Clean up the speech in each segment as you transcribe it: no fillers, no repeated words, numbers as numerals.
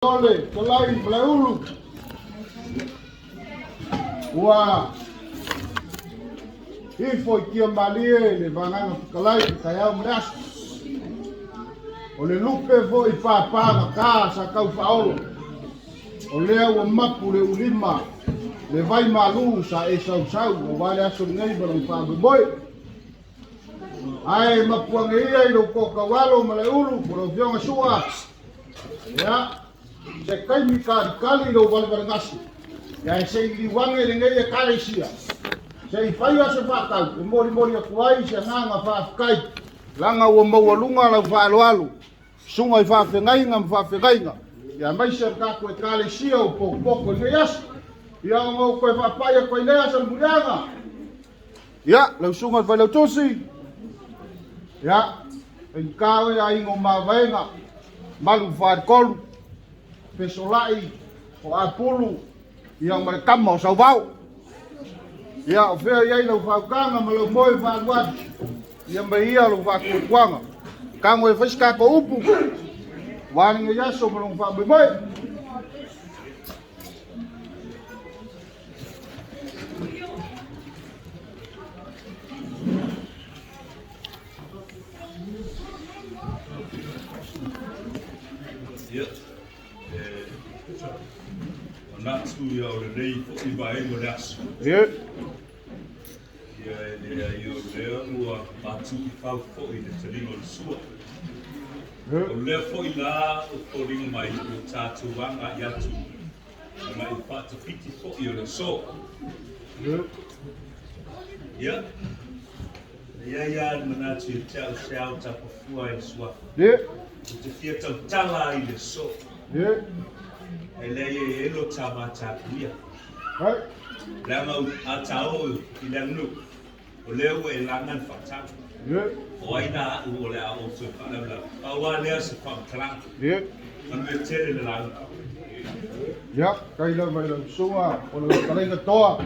O le Talai Malaeulu ua ifo i tia malie le vagaga fetalai i taeao ma le aso. O le lupe foi pāpāgata sa tau faaolo. O lea ua mapu le ulima le vai malu sa e sausau aua le aso lenei ma lona faamoemoe. Ae mapuage ia i lou toataualo ma le ulu po lau afioga Sua. Ia, se taimi kalikali i lou valevalegasi, ia se i liliu ane lenei Ekalesia, se i faia se faatau e molimoli atu ai se agaga faafetai, leaga ua maualuga lau faaaloalo, susuga i faafeagaiga ma faafeagaiga, ia aemaise o le tatou Ekalesia ua potopoto i lenei aso. Ia ona ou toe faapai atu ai lea Salemuliaga. Ia, lau susuga i le Failautusi, ia, faigata oe aiga o Mavaega, Malu Faletolu, Fesolai, o Apulu, ia ma le tama o Sauvao. Ia, o fea i ai lau faautaga ma lau moe faalualu, ia ma ia lou faatuatuaga. Tago e fai se tatou upu, aua lenei aso ma lona faamoemoe. Ia, e manatu ia o lenei foi vaega o le aso. Ia. Ia e leai o lea ua matu i fau foi le taliga o le sua. O lea foi la o foliga mai ua tatou agai atu agai faatafiti foi o le aso. Ia, e i ai lava le manatu ia te au se ao tapafua i le suafa. Ou te fia tautala ai i le aso. E leai e elo ta matapuia. Leaga a ta oo i le aganuu, o lea ua e laga le faatau. O ai la au o le a ou toe faalavelave? Pau lava lea o se faamatalaga. Manuia tele le lauga. Ia, tai lava i lau susuga o lau fetalaiga Toa,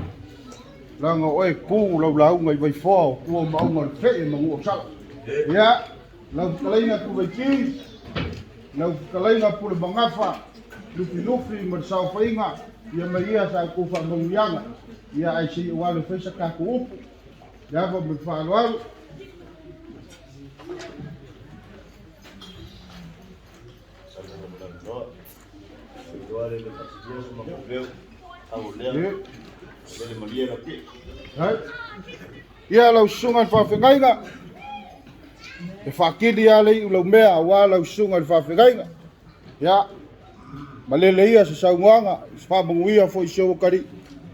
leaga o oe e tu lau lauga i Vaifoa o tua o Maauga o le Fee ma Nuuausala. Ia, lau fetalaiga Tuvaiti, lau fetalaiga Pulemagafa, Lufilufi ma le saofaiga, ia ma ia sa outou faamanuiaga, ia ae se i ou alu e fai sa tatou upu. Le ava ma le faaaloalo. Ia lau susuga i le faafeagaiga, e faatili lava le iu lau mea aua lau susuga i le faafeagaiga. Ia, malele ia se saunoaga, se faamanuia foi i si ou atalii.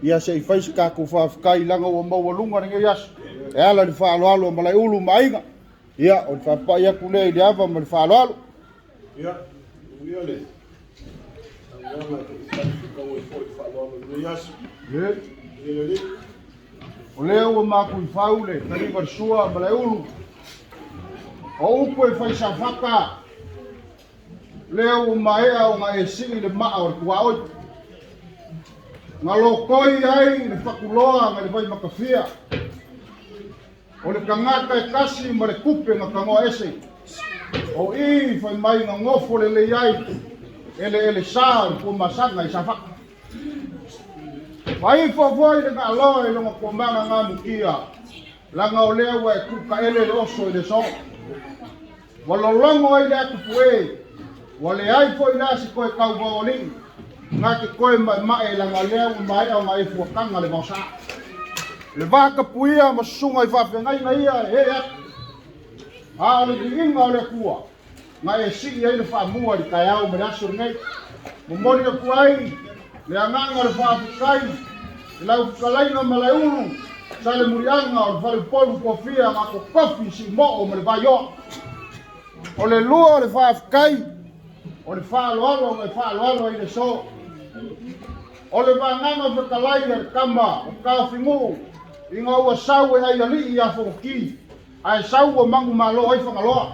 Ia se i fai se tatou faafetai leaga ua maualuga lenei aso e ala i le faaaloalo a Malaeulu ma Aiga. Ia, o le faapai atu lea i le ava ma le faaaloalo. Ia, manuia le saunoaga e talifekau ai foi i le faaaloalo i lenei aso. Ia. Ia le Alii. O lea ua mafuifau le taliga o le sua ma Malaeulu. O upu e fai safata, lea ua maea ona e sii le maa o le tuaoi. Na lotoi ai le fatuloa na le vaimatafia. O le tagata e tasi ma le tupe na tanoa ese. O i fai mai na nofo lelei ai eleele sa o le Tuamasaga i Safata. Faifo foi le gaaloa i lona tuamaga gamutia, laga o lea ua e tuutaele le oso i le aso. Ua lologo ai le atupue, ua leai foi la se toe tauvaoalii na te toe maemae laga lea ua maea ona e fuataga le vaosa. Le va tapuia ma susuga i faafeagaiga ia e ee atu, a o le viiga o le Atua na e sii ai le faamua i le taeao ma le aso lenei. Momoli atu ai le agaga o le faafetai i lau fetalaiga Malaeulu Salemuliaga o le Faleupolu Tofia na totofi Siumoo ma le Vaioa. O le lua o le faafetai o le faaaloalo na e faaaloalo ai le aso. O le vagaga fetalai a le tama o Taofinuu ina ua sau e ai alii ia Fonoti ae sau ua manumalo ai Fagaloa.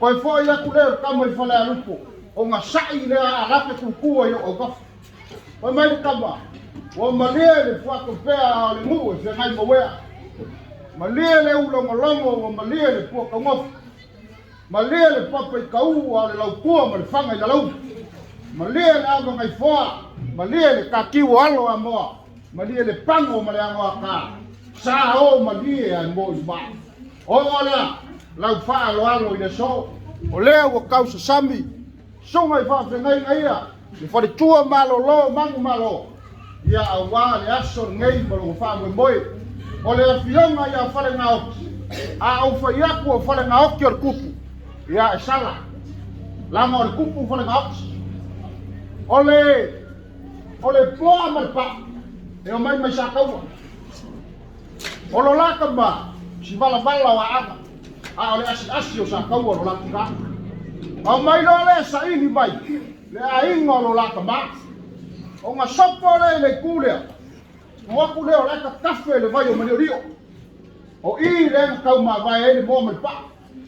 Toe foi atu lea o le tama i Falealupo ona sai lea a lape tutu ai lou autafa. Fai mai le tama, ua malie le fuatopea a o le nuu e feagai ma uea. Malie le ulogologo ua malie le puatagofi. Malie le papa i kau a o le laupua ma le faga i lalauli. Malie le avagaifoa, malie le tatiu o alo a moa, malie le pago ma le agoaká, sa o malie ae mo i vaa. Oo lea, lau faaaloalo i le aso, o lea ua tau sasami, susuga i faafeagaiga ia, le faletua malolo o Manumalo, ia auā le aso lenei ma lona faamoemoe. O le afioga ia Falegaoti, a ou fai atu o Falegaoti o le tupu, ia e sala, leaga o le tupu Falegaoti. O le, o le poa ma le paa, e omai mai Sataua. O lo la tama, si valavala o Aana, a o le asiasi o Sataua o lo la tina. Aumai loa lea saili mai le aiga o lo la tama. Ona sopo lea i le itu lea, o atu lea o la e tatafe le vai o Maliolio. O i lea na tau mavae ai le moa ma le paa.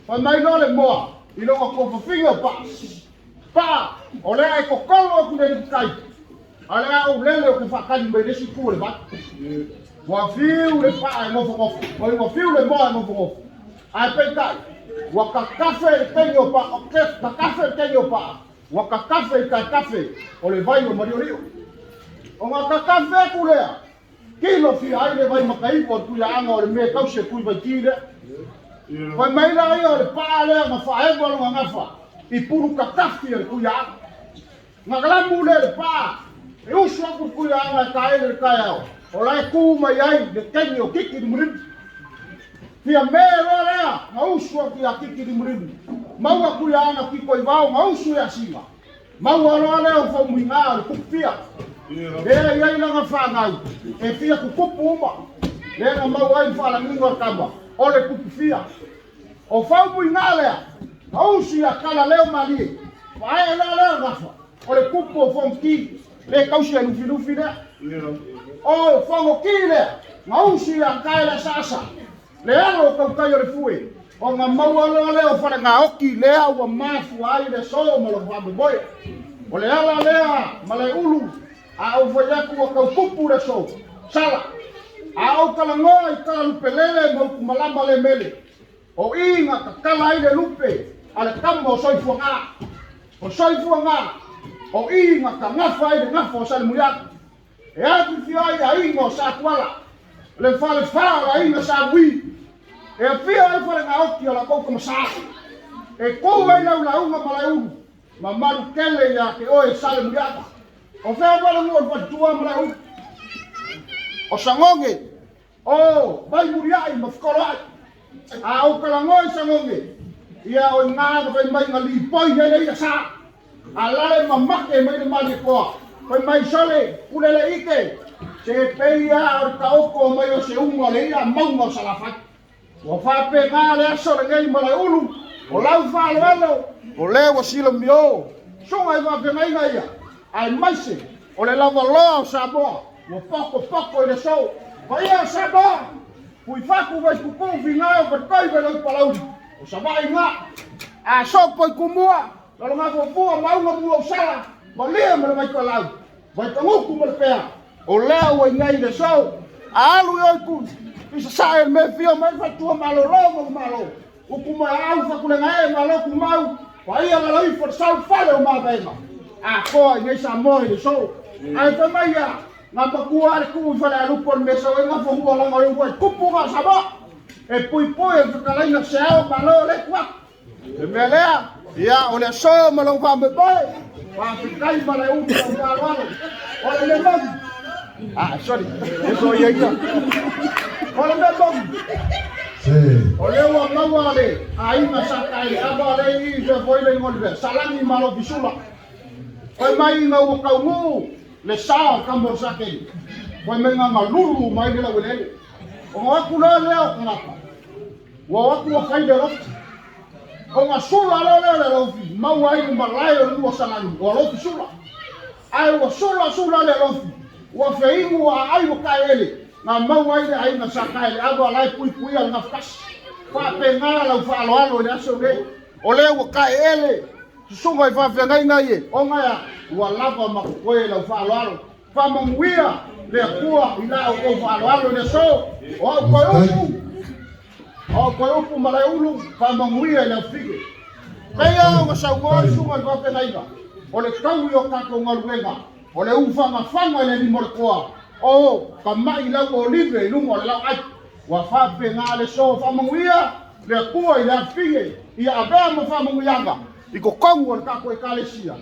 Fai mai loa le moa i lona tuafafine o Paa, Paa, o le a e totolo atu i le alii tai, a o le a ou lele ou te faatali mai i le isi itu o le vai. Ua fiu le paa e nofonofo, oi ua fiu le moa e nofonofo. Ae peitai, ua tatafe i le teine o Paa, tatafe i le teine o Paa, ua tatafe i taetafe o le vai o Maliolio. Ona tatafe atu lea, kilo fia ai le vai mataiva o le Tuiaana o le mea e tausi e Tuivaiti lea. Fai mai la ia o le paa lea na faaewa lona gafa i pulu tatafi o le Tuiaana. Na lamu lea le paa, e usu atu le Tuiaana e taele le taeao, o la e tu mai ai le teine o Kiki Limulimu. Fia me loa lea, na usu atu ia Kiki Limulimu. Maua Tuiaana pito i vao, na usu ia Sina. Maua loa lea o faumuiga o le kupu fia. Lea e i ai lana fanau, e fia tutupu uma. Lea na maua ai le faalagiga o le tama, o le kupu fia. O faumuiga lea, na usu ia kala leo malie. Faaee loa lea o le gafa, o le kupu o Fonoti, le tausi e lufilufi lea. O Fonoti lea, na usu ia kae le asaasa, le alo o tautai o le fue. Ona maua loa lea o Falegaoti lea ua mafua ai le aso ma lona faamoemoe. O le ala lea ma le ulu, a ou fai atu ua tau tupu le aso, sala. A ou talanoa i tala lupelele ma upu malama le mele, o i na tatala ai le lupe a le tama o Soifuaga. O Soifuaga, o i na tagafa ai le gafa o Salemuliaga. E afifio ai aiga o Satuala, le falefa o le aiga Sa Vui. E afio ai Falegaoti o latou tamasa. E tu ai lau lauga ma Laeulu, mamalu tele ia te oe Salemuliaga. O fea fale nuu o le faletua ma Laeulu? O Sagoge, o Vaimuliai ma Fekoloai. A ou talanoa i Sagoge, ia o i gā na fai mai na lipoi ai le ia sa. A lale mamake mai le Malietoa. Fai mai sole, pule le ike. Se pei a o le taoto mai o se uga o le ia mauga o Salafai. Ua faapena le aso lenei ma Laeulu, o lau faaaloalo, o lea ua silamio. Susuga i faafeagaiga ia, aemaise o le lavaloa o Samoa, ua pokopoko i le aso. Paia o Samoa, Fuifatu Vaitupu Finao Fatoi Veloi Palauli, o Savaii gā. A sopo i Tumua, Lalogafofua ma uga mua o Sala, malie ma le Vaitoelau, Vaitagutu ma le Pea, o lea ua i nei le aso. A alu i oi ku, i sasae le mea fia mai faletua malolo ma le malo. Upu mai au fakulega e malo tumau, paia lalo ifo le sau fale o mavaega. Atoa i nei Samoa i le aso. Ae fai mai ia, na matua le tuu i fale alupo o le mea sau ai gafahua langa o le ua e tupu ngā Samoa. E puipui e le fetalaiga se ao malo le tu atu. Le mea lea, ia o le aso ma lou faamoemoe, faafetai ma le ulu lau faaaloalo. O le mea moni, ah, sorry, e so ia ia. O le mea moni, o lea ua maua le aiga sa taeleava le i se foi le igoa o le mea, Salani ma lou fisula. Fai mai ina ua taunuu le sa o tama o le Sakeli, fai mai na galulu mai le laueleele. Ona o atu loa lea o tagata, ua o atu ua fai le alofi. Ona sula loa lea o le alofi, maua ai le malae o le nuu o Salani, o alofi sula. Ae ua sula sula le alofi, ua feinu ua aai ua taeele, na maua ai le aiga sa taeleava la e puipuia le gafatasi. Faapena lau faaaloalo i le aso lenei, o lea ua taeele susuga i faafeagaiga ia, ona ea ua lava ma totoe lau faaaloalo. Faamanuia le Atua i la outou faaaloalo i le aso, o au toe upu, o au toe upu ma le ulu, faamanuia i le aufike. Peia ona saunoa le susuga i le faafeagaiga, O le taui o tatou galuega, o le ufagafaga i le lima o le toa, o ka ma'i lau olive i luga o le lau'ai. Ua faapena le so faamanuia le Atua i le afifine ia avea ma faamanuiaga i totonu o le tatou Ekalesia.